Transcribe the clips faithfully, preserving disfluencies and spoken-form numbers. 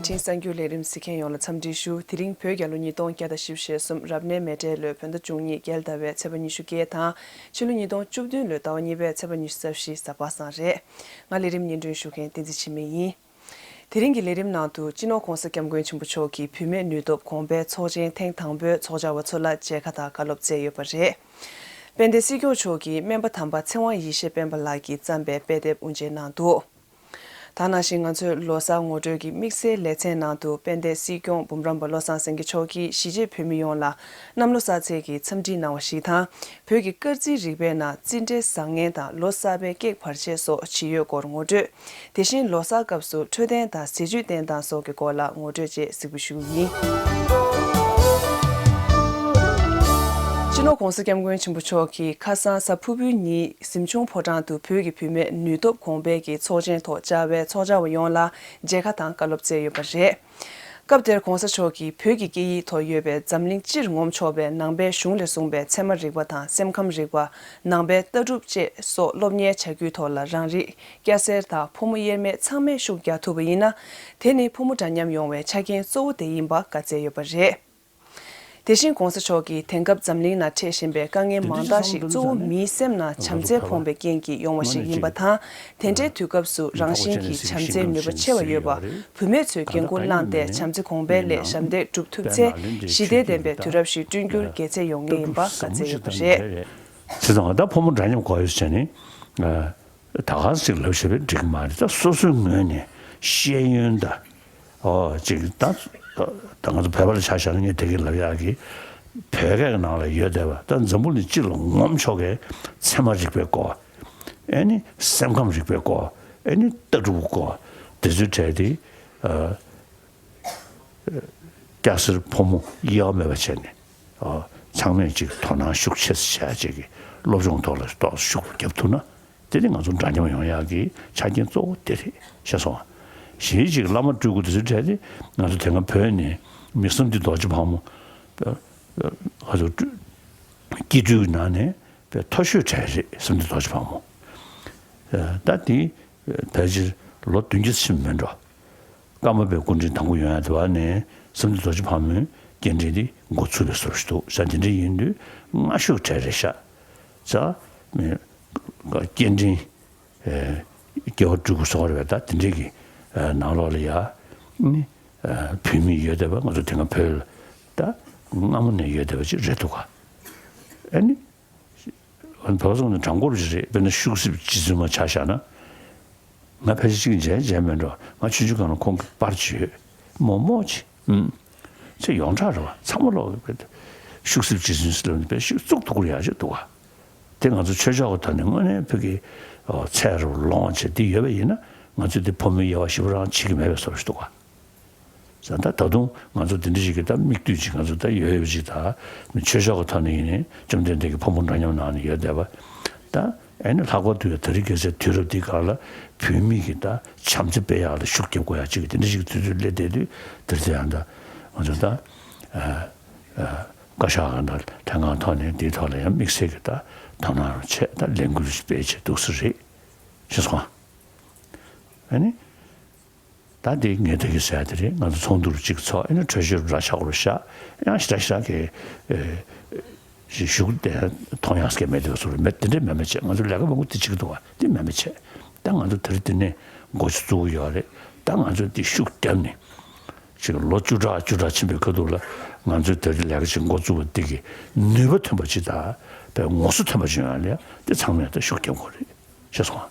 འཕྲིན་གསར་འགྱུར་ལས་རིམ་གཟིགས་མཁན་ཡོངས་ལ་འཚམས་འདྲི་ཞུ། དེ་རིང་བོད་རྒྱལ་ལོ་ཉིས་སྟོང་བརྒྱ་དང་བཞི་བཅུ་ཞེ་གསུམ་རབ་གནས་མེ་སྤྲེལ་ལོའི་བོད་ཟླ་བཅུ་གཉིས་རྒྱལ་ཟླ་བའི་ཚེས་པ་ཉི་ཤུ་བརྒྱད་དང་ཕྱི་ལོ་ཉིས་སྟོང་བཅུ་བདུན་ལོའི་ཟླ་བ་གཉིས་པའི་ཚེས་པ་ཉི་ཤུ་རྩ་བཞི་གཟའ་པ་སངས་རེད། ང་ལས་རིམ་སྙན་སྒྲོན་ཞུ་མཁན་བསྟན་འཛིན་འཆི་མེད་ཡིན། དེ་རིང་གི་ལས་རིམ་ནང་དུ་སྤྱི་ནོར་༧གོང་ས་༧སྐྱབས་མགོན་ཆེན་པོ་མཆོག་གིས་བུད་མེད་ནུས་སྟོབས་གོང་འཕེལ་ཚོགས་ཆེན་ཐེངས་དང་པོའི་ཚོགས་བཅར་བ་ཚོ་ལ་མཇལ་ཁ་དང་བཀའ་སློབ་སྩལ་ཡོད་པ་རེད། དཔལ་ལྡན་སྲིད་སྐྱོང་མཆོག་གིས་སྨན་པ་དམ་པ་ཚེ་དབང་ཡེ་ཤེས་སྤེན་པ་ལགས་ཀྱིས་བརྩམས་པའི་དཔེ་དེབ་དབུ་འབྱེད་གནང་འདུག་ད་ག་ནང་བཞིན་ང་ཚོའི་ལོ་གསར་ངོ་སྤྲོད་ཀྱི་དམིགས་བསལ་ལེ་ཚན་ནང་དུ་དཔལ་ལྡན་སྲིད་སྐྱོང་འབུམ་རམས་པ་བློ་བཟང་སེང་གེ་མཆོག་གིས་གཞིས་བྱེས་བོད་མི་ཡོངས་ལ་གནམ་ལོ་གསར་ཚེས་ཀྱི་འཚམས་འདྲི་གནང་བ་ཞིག་དང་། བོད་ཀྱི་སྐར་རྩིས་རིག་པའི་ནང་རྩིས་འབྲེལ་བཟང་ངན་དང་ལོ་གསར་པའི་ཀེག་བར་ཆད་སོགས་ཇི་ཡོད་སྐོར་ངོ་སྤྲོད། དེ་བཞིན་ལོ་གསར་སྐབས་སུ་འཕྲོད་བསྟེན་དང་ཟས་བཅུད་བསྟེན་སྟངས་སོགས་ཀྱི་སྐོར་ལ་ངོ་སྤྲོད་བཅས་གཟིགས་འབུལ་ཞུ་རྒྱུ་ཡིན། སྤྱི་ནོར་༧གོང་ས་༧སྐྱབས་མགོན་ཆེན་པོ་མཆོག་གིས་ཁ་སང་གཟའ་ཕུར་བུའི་ཉིན་གཟིམ་ཆུང་ཕོ་བྲང་དུ་བོད་ཀྱི་བུད་མེད་ནུས་སྟོབས་གོང་འཕེལ་གྱི་ཚོགས་ཆེན་ཐོག་བཅར་བའི་ཚོགས་བཅར་བ་ཡོངས་ལ་མཇལ་ཁ་དང་བཀའ་སློབ་སྩལ་ཡོད་པ་རེད། སྐབས་དེར་༧གོང་ས་མཆོག་གིས་བོད་ཀྱི་སྐད་ཡིག་ཐོག་ཡོད་པའི་འཛམ་གླིང་སྤྱིར་ངོམ་ཆོག་པའི་ནང་པའི་གཞུང་ལས་གསུངས་པའི་ཚད་མ་རིག་པ་དང་སེམས་ཁམས་རིག་པ། ནང་པའི་ལྟ་གྲུབ་བཅས་སོགས་སློབ་གཉེར་བྱ་རྒྱུའི་ཐོག་ལ་རང་རིགས་སྐྱ་སེར་དང་ཕོ་མོ་དབྱེར་མེད་ཚང་མས་ཤུགས་རྒྱག་ཐུབ་པ་ཡིན་ན། དེ་ནི་ཕོ་མོ་འདྲ་མཉམ་ཡོང་བའི་ཆ་རྐྱེན་གཙོ་བོ་དེ་ཡིན་པ་བཀའ་སྩལ་ཡོད་པ་རེད། དེ་བཞིན་༧གོང་ས་མཆོག་གིས་དེང་སྐབས་འཛམ་གླིང་ནང་འཕྲད་བཞིན་པའི་དཀའ་ངལ་མང་དག་ཞིག་གཙོ་བོ་མིའི་སེམས་ནང་བྱམས་བརྩེ་ཕོངས་པའི་རྐྱེན་གྱིས་ཡོང་བ་ཞིག་ཡིན་པ་དང་། དེ་འདྲའི་དུས་སྐབས་སུ་རང་བཞིན་གྱིས་བྱམས་བརྩེའི་ནུས་པ་ཆེ་བ་ཡོད་པ་བུད་མེད་ཚོས་འགན་འཁུར་བླངས་ཏེ་བྱམས་བརྩེ་གོང་འཕེལ་སླད་ཞབས་འདེགས་སྒྲུབ་ཐུབ་ཚེ། ཞི་བདེ་ལྡན་པའི་དུས་རབས་ཤིག་བསྐྲུན་རྒྱུར་དགེ་མཚན་ཡོང་ངེས་ཡིན་པ་བཀའ་སྩལ་ཡོད་པ་རེད། བྱས་ཙང་ད་ཕོ་མོ་འདྲ་མཉམ་དགོས་ཡོད་ཟེར་ནས། ད་ག་ཟིག་ལབ་བྱས་པས་འགྲིག་གི་མ་རེད། ད་སོ་སོའི་ངོས་ནས་ཤེས་ཡོན་དང་། ཨོ་ཅིག་ད་ད་ང་ཚོ་བོད་པ་ལ་ཆ་བཞག་ན་ངས་དེ་གི་ལབ་ཡག་གི་བོད་སྐད་ཀྱི་ནང་ལ་ཡོད་བསྡད་པ་ད་འཛམ་བུ་གླིང་སྤྱི་ལ་ངོམ་ཆོག་གི་ཚད་མ་རིག་པའི་སྐོར། ཨེ་ནི་སེམས་ཁམས་རིག་པའི་སྐོར། ཨེ་ནི་ལྟ་གྲུབ་སྐོར། དེ་ཚོའི་གྲས་དེ། སྐྱ་སེར་ཕོ་མོ་དབྱེ་བ་མེད་པ་བྱས་ནས། ཨ། ཚང་མས་ཅིག་དོ་སྣང་ཤུགས་ཆེ་ཙམ་བྱས་ཅིག་གིས་སློབ་སྦྱོང་ཐོག་ལ་ཏོག་ཙམ་ཤུགས་རྒྱབ་ཐུབ་ན། དེ་ནི་ང་ཚོ་འདྲ་མཉམ་ཡོང་ཡག་གི་ཆ་རྐྱེན་གཙོ་བོ་དེ་རེད་ཤེས་སོང་། གཞི་ཅིག་བླ་མ་སྤྲུལ་སྐུ་དེ་ཚོའི་གྲས་དེ་ང་ཚོ་དེ་སྔ་བོད་ནས་མི་བསམ་གཏན་རྡོ་རྗེ་ཕག་མོ། ང་ཚོ་སྤྲུལ། སྐྱེ་སྤྲུལ་གྱི་ནང་ནས་དཔེ་མཐོ་ཤོས་གྲས་རེད་བསམ་གཏན་རྡོ་རྗེ་ཕག་མོ། ད་དེ་ཕལ་ཆེར་ལོ་བདུན་བརྒྱ་ཕྱིན་མིན་འགྲོ། ཀརྨ་པའི་སྐུ་ཕྲེང་དང་པོ་ཡོང་ཡ་དེ་བ་ནས་བསམ་གཏན་རྡོ་རྗེ་ཕག་མོའི་སྐྱེ་ཕྲེང་དེ་འགོ་ཚུགས་པའི་བཟོ་ཞིག་འདུག་ས། དེ་འདྲ་ཡིན་དུས་སྔ་ཤོས་གྲས་རེད་ཤག་ས། སྐྱེ་ཕྲེང་། སྐྱེ་བ་སྤྲུལ་སྐུ་སོགས་རེད་པས། ད་དེ་འདྲས་ཀྱི་ནང་ལོགས་ལ་ཡ། ནི། བུད་མེད་ཡོད་བསྡད་པ་ང་ཚོ་དེ་སྔ་བོད་ལ་ད་སྔ་མོ་ནས་ཡོད་བསྡད་པ་ཅིག་རེད་འདུག་ག་ཨ་ནི། བོད་སོང་ནས་དྲང་པོར་ཅིག་རེད། དཔེར་ན་ཤུག་གསེབ་རྗེ་བཙུན་མ་ཆ་བཞག་ན། ང་ཕལ་ཆེར་གཅིག་མཇལ་མཇལ་མེད་འགྲོ། ང་ཆུང་ཆུང་སྒང་ལ་ཁོང་གི་པར་ཅིག་ཡོད། མོག་མོག་ཅིག་ཨུམ། ཚེ་ཡོངས་གྲགས་རེད་བ། ཚང་མ་ལོག་གི་བས། ཤུག་གསེབ་རྗེ་བཙུན་ཟེར་ལབ་ནས་བས་ཤུག་བཙུགས་ཐུག་གི་ཡག་ཅིག་འདུག་ག་དེ་ང་ཚོ་ཆོས་ཕྱོགས་ཀྱི་ཐོག་ནས་དངོས་གནས་བོད་ཀྱི་ཚད་རུ་ལོངས་བྱས་དེ་ཡོད་པ་ཡིན་ན་ང་ཚོས་དེ་ཕོ་མོའི་དབྱེ་བ་ཞིབ་རང་བྱེད་ཀྱི་མེད་པའི་བཟོ་ཞིག་འདུག་ག་ད་ད་དུང་ང་ཚོ་འདི་འདྲ་ཞིག་གི་ད་མིག་ལྟོས་ཅིག་ང་ཚོ་ད་ཡོད་ཡོད་ཅིག་ད་ཆོས་ཕྱོགས་ཀྱི་ཐོག་ནས་ཡིན་ནའི་བཅོམ་ལྡན་འདས་ཀྱི་ཕོ་མོ་འདྲ་མཉམ་ནང་ནས་ཡོད་བསྡད་པ། ད་ཨེ་ནི་ལྷག་པར་དུ་ཡང་དེ་རིང་ཁ་སང་དུས་རབས་འདི་སྒང་ལ་བུད་མེད་ཀྱི་ད་བྱམས་བརྩེ་སྤེལ་ཡག་ལ་ཤུགས་རྒྱབ་དགོས་ཡག་ཅིག་གི་འདི་འདྲ་ཞིག་གི་དུས་ཚོད་སླེབས་བསྡད་དུས་དེར་ཚེ་ཡང་ད་ང་ཚོ་ད་བཀའ་ཤག་གང་དང་ལྷན་ཁང་ཐོག་ནས་འདིའི་ཐོག་ལ་ཡང་དམིགས་བསལ་གྱི་ད་དོ་སྣང་རུ་བྱས་ད་ལས་འགུལ་སྤེལ་བྱས་འདུག་ས་རེད་ཤེས་སོང་ཨ་ནི། ད་འདི་ངས་ད་གི་ཟེར་ཡ་དེ་རེད། ང་ཚོ་ཚོགས་འདུ་རུ་གཅིག་ཚོགས་ཨེ་ན་གྲོས་ཆོད་རུ་ར་ཆག་རུ་བཞག་ཡང་ཞེ་དྲག་ཞེ་དྲག་གི་ཞིག་ཞུགས་དེ་མཐོང་ཡག་སྐད་མེད་དེ་བཟོ་རུ་མེད་དེ་འདྲས་མེད་མེད་བྱས། ང་ཚོ་ལས་ཀ་མང་པོ་དེ་གཅིག་འདུག་བ་དེ་མེད་མེད་བྱས། ད་ང་ཚོ་དེ་རིང་དེ་ནས་འགོ་ཚུགས་ཡོད་རེད། ད་ང་ཚོ་འདི་ཤུགས་བརྒྱབ་ནས་ཅིག་ལོ་བཅུ་ཕྲག་བཅུ་ཕྲག་ཕྱིན་པའི་ཁ་ཐུག་ལ་ང་ཚོའི་དེ་རིང་ལས་ཀ་ཅིག་འགོ་བཙུགས་པ་འདི་གི་ནུས་པ་ཐོན་པ་ཅིག་དང་དཔེ་ངོ་སོ་ཐོན་པ་ཅིག་ཡོང་ཡ་ལ་ཡ་དེ་ཚང་མས་ད་ཤུགས་རྒྱབ་དགོས་རེད་ཤེས་སོང་ཨ།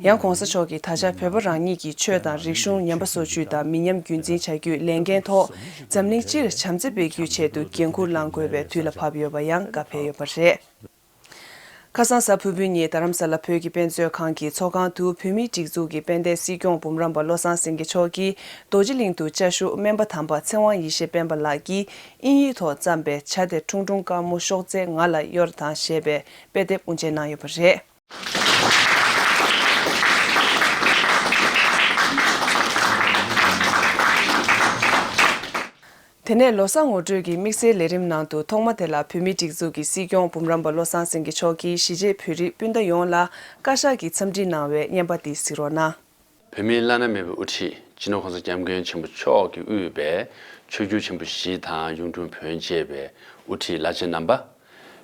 ཡང་གོང་ས་མཆོག་གིས་ད་ཆ་བོད་པ་རང་ཉིད་ཀྱི་ཆོས་དང་རིག་གཞུང་ཉམས་པ་བཟོ་རྒྱུ་དང་མི་ཉམས་རྒྱུན་འཛིན་བྱ་རྒྱུའི་ལས་འགན་ཐོག་འཛམ་གླིང་སྤྱིར་བྱམས་བརྩེ་སྤེལ་རྒྱུའི་ཆེད་དུ་འགན་འཁུར་བླངས་དགོས་པའི་དུས་ལ་བབ་ཡོད་པ་ཡང་བཀའ་ཕེབས་ཡོད་པ་རེད། ཁ་སང་གཟའ་ཕུར་བུའི་ཉིན་རྡ་རམ་ས་ལ་བོད་ཀྱི་དཔེ་མཛོད་ཁང་གི་ཚོགས་ཁང་དུ་བོད་མིའི་སྒྲིག་འཛུགས་ཀྱི་དཔལ་ལྡན་སྲིད་སྐྱོང་འབུམ་རམས་པ་བློ་བཟང་སེང་གེ་མཆོག་གིས་རྡོ་རྗེ་གླིང་དུ་བཅའ་བཞུགས་སྨན་པ་དམ་པ་ཚེ་དབང་ཡེ་ཤེས་སྤེན་པ་ལགས་ཀྱིས་དབྱིན་ཡིག་ཐོག་བརྩམས་པའི་བྱ་དེ་ཁྲུང་ཁྲུང་དཀར་མོ་གཤོག་རྩལ་ང་ལ་གཡོར་དང་ཞེས་པའི་དཔེ་དེབ་དབུ་འབྱེད་གནང་ཡོད་པ་རེད། དེ་ནས་ལོ་གསར་ངོ་སྤྲོད་ཀྱི་དམིགས་བསལ་ལས་རིམ་ནང་དུ་ཐོག་མ་དེ་ལ་བོད་མིའི་སྒྲིག་འཛུགས་ཀྱི་སྲིད་སྐྱོང་འབུམ་རམས་པ་བློ་བཟང་སེང་གེ་མཆོག་གིས་གཞིས་བྱེས་བོད་རིགས་སྤུན་ཟླ་ཡོངས་ལ་བཀའ་ཤག་གིས་འཚམས་འདྲི་གནང་བའི་བརྙན་པར་འདི་གཟིགས་རོགས་གནང་། བོད་མིའི་བླ་ན་མེད་པའི་དབུ་ཁྲིད་སྤྱི་ནོར་༸གོང་ས་༸སྐྱབས་མགོན་ཆེན་པོ་མཆོག་གིས་དབུས་པའི་ཆོས་བརྒྱུད་ཆེན་པོ་བཞི་དང་གཡུང་དྲུང་བོན་བཅས་པའི་དབུ་ཁྲིད་བླ་ཆེན་རྣམ་པ།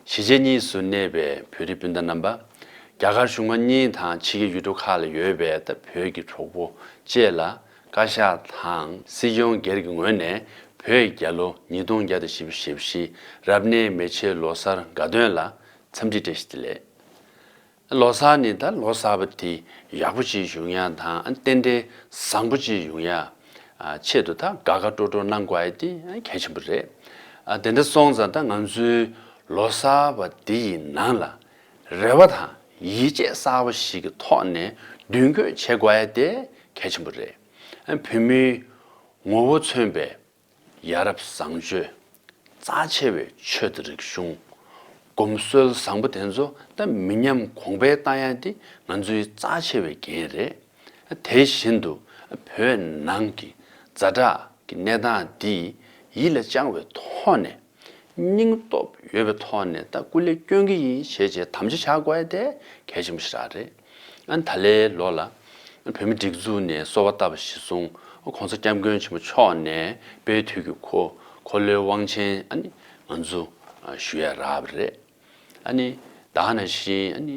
གཞིས་བྱེས་གཉིས་སུ་གནས་པའི་བོད་རིགས་སྤུན་ཟླ་རྣམ་པ། རྒྱ་གར་གཞུང་མང་གཉིས་དང་ཕྱི་རྒྱལ་ཡུལ་གྲུ་ཁག་ལ་ཡོད་པའི་ད་བོད་ཀྱི་གྲོགས་པོ་བཅས་ལ་བཀའ་ཤག་དང་སྲིད་སྐྱོང་སྒེར་གྱི་ངོས་ནས་བོད་རྒྱལ་ལོ་ཉིས་སྟོང་བརྒྱ་དང་བཞི་བཅུ་ཞེ་བཞི་རབ་གནས་མེ་ཆེ་ལོ་གསར་དགའ་སྟོན་ལ་འཚམས་འདྲི་བཀྲ་ཤིས་བདེ་ལེགས། ལོ་གསར་ནི་ད་ལོ་གསར་པ་དེ་ཡག་པོ་ཅིག་བཞུགས་ཡག་དང་རྟེན་འབྲེལ་བཟང་པོ་ཅིག་ཡོང་ཡག་ཆེད་དུ་ད་དགའ་དགའ་སྤྲོ་སྤྲོ་གནང་དགོས་ཡག་དེ་གལ་ཆེན་པོ་རེད། དེ་འདྲ་སོང་ཙང་ད་ང་ཚོའི་ལོ་གསར་པ་འདི་ཡི་ནང་ལ་རེ་བ་དང་ཡིད་ཆེས་གསར་པ་ཞིག་གི་ཐོག་ནས་མདུན་སྐྱོད་བྱེད་དགོས་ཡག་དེ་གལ་ཆེན་པོ་རེད། བོད་མིའི་ངོ་བོ་མཚོན་པའི་ཡ་རབས་བཟང་སྤྱོད། རྩ་ཆེ་བའི་ཆོས་དང་རིག་གཞུང་། གོམས་སྲོལ་བཟང་པོ་དེ་ཚོ་ད་མི་ཉམས་གོང་འཕེལ་བཏང་ཡག་དེ་ང་ཚོའི་རྩ་ཆེ་བའི་འགན་རེད། དེ་བཞིན་དུ་བོད་ནང་གི་ཛ་དྲག་གི་གནས་སྟངས་འདི་ཡིད་ལ་བཅངས་པའི་ཐོག་ནས་སྙིང་སྟོབས་ཡོད་པའི་ཐོག་ནས་ད་སྐུ་ལས་སྐྱོན་གྱི་ཡིན་ཞེས་བྱས་དམ་བཅའ་བཞག་དགོས་ཡག་དེ་གལ་ཆེན་པོ་ཞིག་རང་རེད། ཨ་ནི་ད་ལོའི་ལོ་ལ་བོད་མིའི་སྒྲིག་འཛུགས་ནས་གསོལ་བ་བཏབ་པ་གཞིར་བཟུང་༸གོང་ས་༸སྐྱབས་མགོན་ཆེན་པོ་མཆོག་ནས་དཔལ་དུས་ཀྱི་འཁོར་འཁོར་ལོའི་དབང་ཆེན་ཨ་ནི་ང་ཚོ་ཞུ་ཡག་རག་པ་རེད། ཨ་ནི་ད་ག་ནང་བཞིན་ཨ་ནི་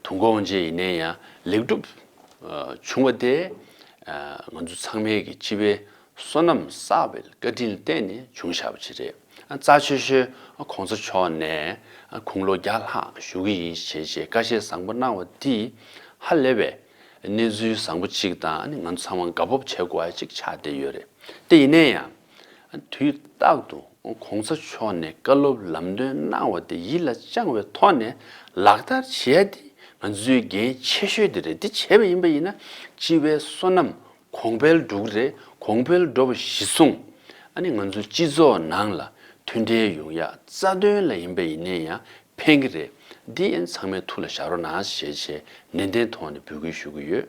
དུས་འཁོར་དབང་ཆེན་ཡིན་ནའི་ཡང་ལེགས་གྲུབ་བྱུང་བ་དེ་ང་ཚོ་ཚང་མས་ཀྱི་སྤྱི་པའི་བསོད་ནམས་བསགས་པའི་བཀའ་དྲིན་ལ་བརྟེན་ནས་བྱུང་བཞག་པ་ཅིག་རེད། རྩ་ཆེ་ཤོས་༸གོང་ས་མཆོག་ནས་དགུང་ལོ་བརྒྱ་ལྷག་བཞུགས་ཀྱི་ཡིན་ཞེས་བྱས་བཀའ་བཤད་བཟང་པོ་གནང་བ་འདི་ཧ་ལས་པའི་གནས་ཚུལ་བཟང་པོ་ཅིག་དང་ང་ཚོ་ཚང་མ་དགའ་སྤོབས་བྱེད་དགོས་པ་ཅིག་ཆགས་བསྡད་ཡོད་རེད། དེ་ཡིན་ན་ཡང་དུས་རྟག་ཏུ་༸གོང་ས་མཆོག་ནས་བཀའ་སློབ་ལམ་སྟོན་གནང་བ་དེ་ཡིད་ལ་བཅངས་པའི་ཐོག་ནས་ལག་བསྟར་བྱེད་ཡ་དེ་ང་ཚོའི་འགན་ཆེ་ཤོས་དེ་རེད། དེ་བྱས་པ་ཡིན་པ་ཡིན་ན་སྤྱི་པའི་བསོད་ནམས་གོང་འཕེལ་འགྲོ་གི་རེད། གོང་འཕེལ་འགྲོ་བ་གཞིར་བཟུང་ཨ་ནི་ང་ཚོའི་སྤྱི་ཚོགས་ནང་ལ་མཐུན་འབྲེལ་ཡོང་ཡ་རྩ་དོན་ལ་ཡིན་པ་ཡིན་ནའི་ཡང་ཕན་གྱི་རེད། འདི་ཡིན་ཚང་མས་ཐུགས་ལ་བཞག་རོགས་གནང་ཞེས་བྱས་ནན་ཏན་ཐོག་ནས་འབོད་སྐུལ་ཞུ་གི་ཡོད།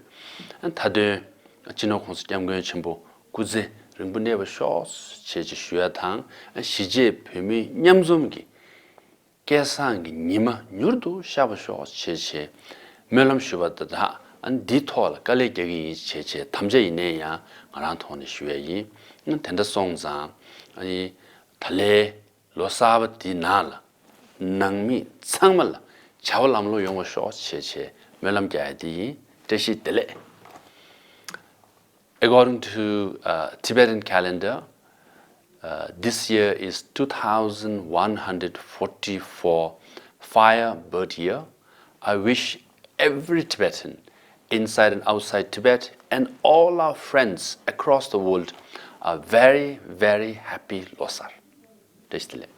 མཐའ་དོན་སྤྱི་ནོར་༸གོང་ས་༸སྐྱབས་མགོན་ཆེན་པོ་སྐུ་ཚེ་རིང་པོ་གནས་པར་ཤོག་ཅེས་ཅིག་ཞུ་ཡ་དང་། གཞིས་བྱེས་བོད་མིའི་མཉམ་འཛོམས་ཀྱི་སྐལ་བཟང་གི་ཉི་མ་མྱུར་དུ་ཤར་བར་ཤོག་ཅེས་བྱས་སྨོན་ལམ་ཞུ་བ་དང་སྦྲགས། འདིའི་ཐོག་ལ་དཀའ་ལས་རྒྱག་གི་ཡིན་ཞེས་བྱས་དམ་བཅའ་ཡིན་ནའི་ཡང་ང་རང་ཐོག་ནས་ཞུ་ཡ་ཡིན། དེ་འདྲ་སོང་ཙང་ཨ་ནི་ད་ལོའི་ལོ་གསར་པ་འདིའི་ནང་ལ་ནང་མི་ཚང་མ་ལ་བྱ་བ་ལམ་ལྷོང་ཡོང་བར་ཤོག་ཅེས་བྱས་སྨོན་ལམ་རྒྱག་ཡ་དེ་ཡིན། བཀྲ་ཤིས་བདེ་ལེགས། According to uh, Tibetan calendar, uh, this year is two thousand one hundred forty-four Fire Bird Year. I wish every Tibetan inside and outside Tibet and all our friends across the world a very, very happy Losar. བཀྲ་ཤིས་བདེ་ལེགས།